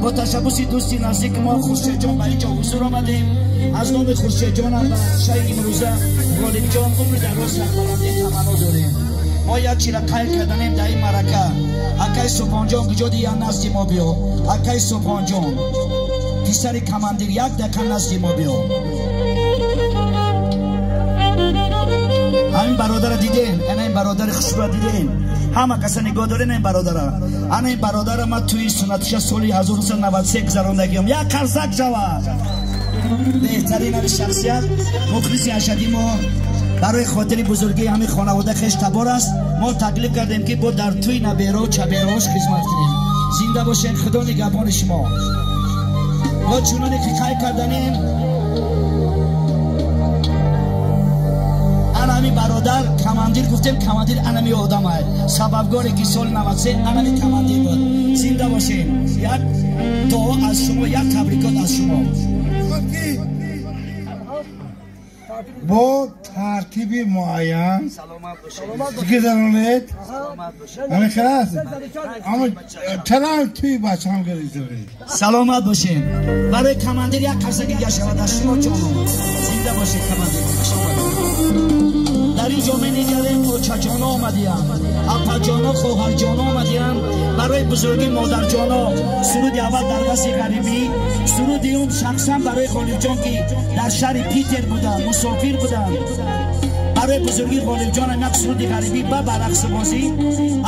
Бо ташаббуси дӯсти наздики мо Хуршедҷон ба инҷо ҳузур омадем. Аз номи Хуршедҷонам ва шайх имрӯза Ғолибҷон умри дароз сарбаландӣ таманно дорем. Мо як чира қайд карданем дар ин маърака. Акай Субҳонҷон куҷо дия назди мо биё. Акай Субҳонҷон писари командир як дақиқа назди мо биё. Ҳамин бародара дидем, ана ин бародари хушрӯ дидем. Ҳама каса нигоҳ дорен ин бародара. Ана ин бародара ма туи суннатиша соли 1993 гузарондагиам. Як қарсак шавад. Беҳтарин ҳами шахсият, мухлиси ашадӣ мо барои хотири бузургии ҳамин хонавода хеш табор аст. Мо таклиф кардем ки бо дар туи наберо чаберош хизмат кунем. Зинда бошед, худо нигаҳбони шумо. Мо чуноне ки қайд карданем, анами бародар командир гуфтем, командир анами одам ай сабабгоре ки соли 93 анами командир буд. Зинда бошед. Як дуо аз шумо, як табрикот аз шумо. Бо тартиби муайян гузаронед. Ҳамин хел аст. Аммо чаро туи бачаам гирифтед? Саломат бошед. Барои командир як қарсаки дигар шавад аз шумо ҷонон. Зинда бошед командир. Хуш омадед. Дар ин ҷо менигарем, очаҷоно омадиям, апаҷоно, хоҳарҷоно омадиям. Барои бузургии модарҷоно суруди аввал дар васи ғарибӣ, суруди он шахсан барои Ғолибҷон ки дар шаҳри Питер буданд, мусофир буданд. Барои бузургии Ғолибҷонам як суруди ғарибӣ ба барақсбозӣ.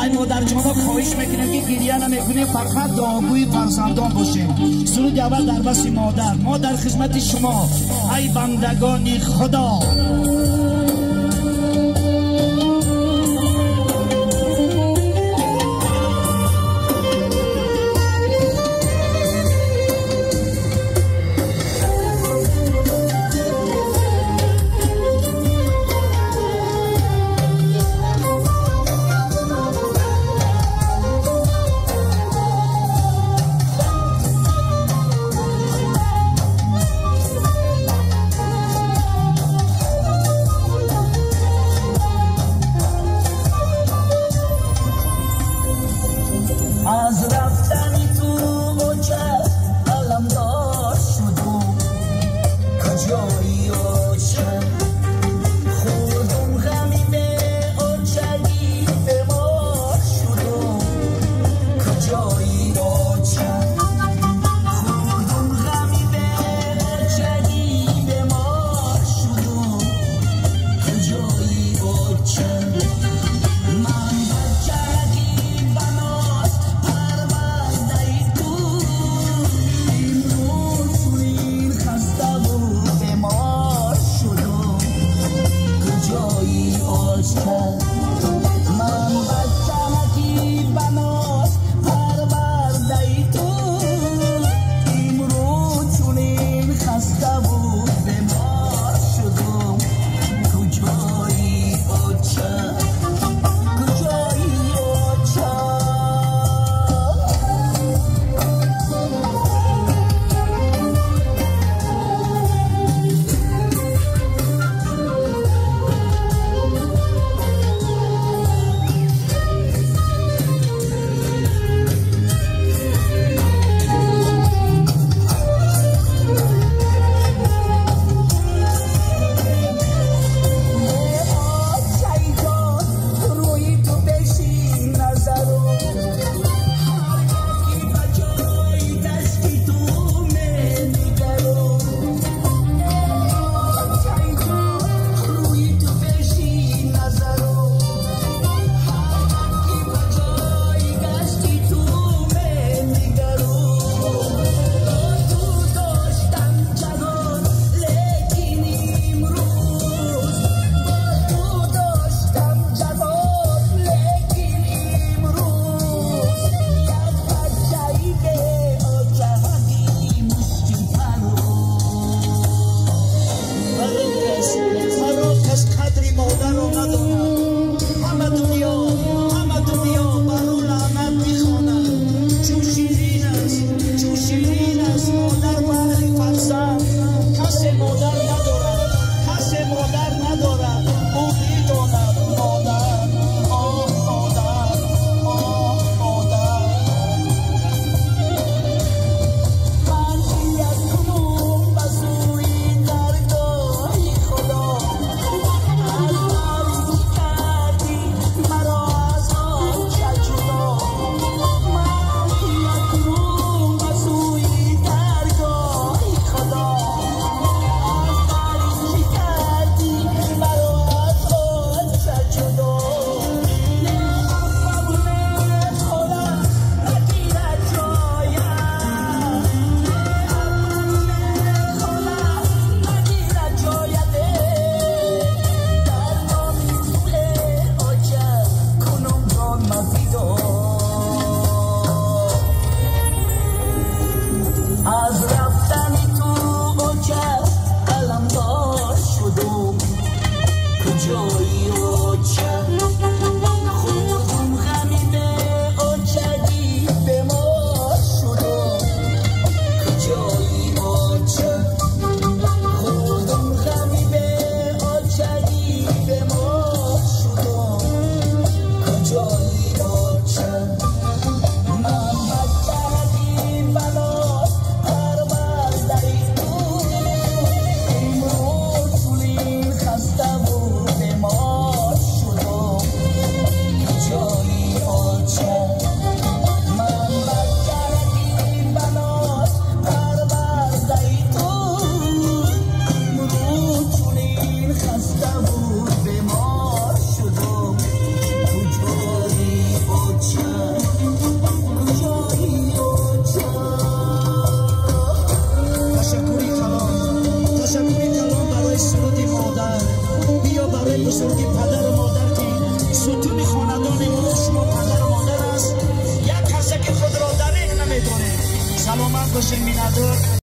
Ай модарҷоно хоҳиш мекунем ки гирия намекунем, фақат дуогӯи фарзандон бошем. Суруди аввал дар васи модар. Мо дар хизмати шумо, ай бандагони Худо. من بچه‌کی بناس پرورده تو. Саломат бошед, миннатдор.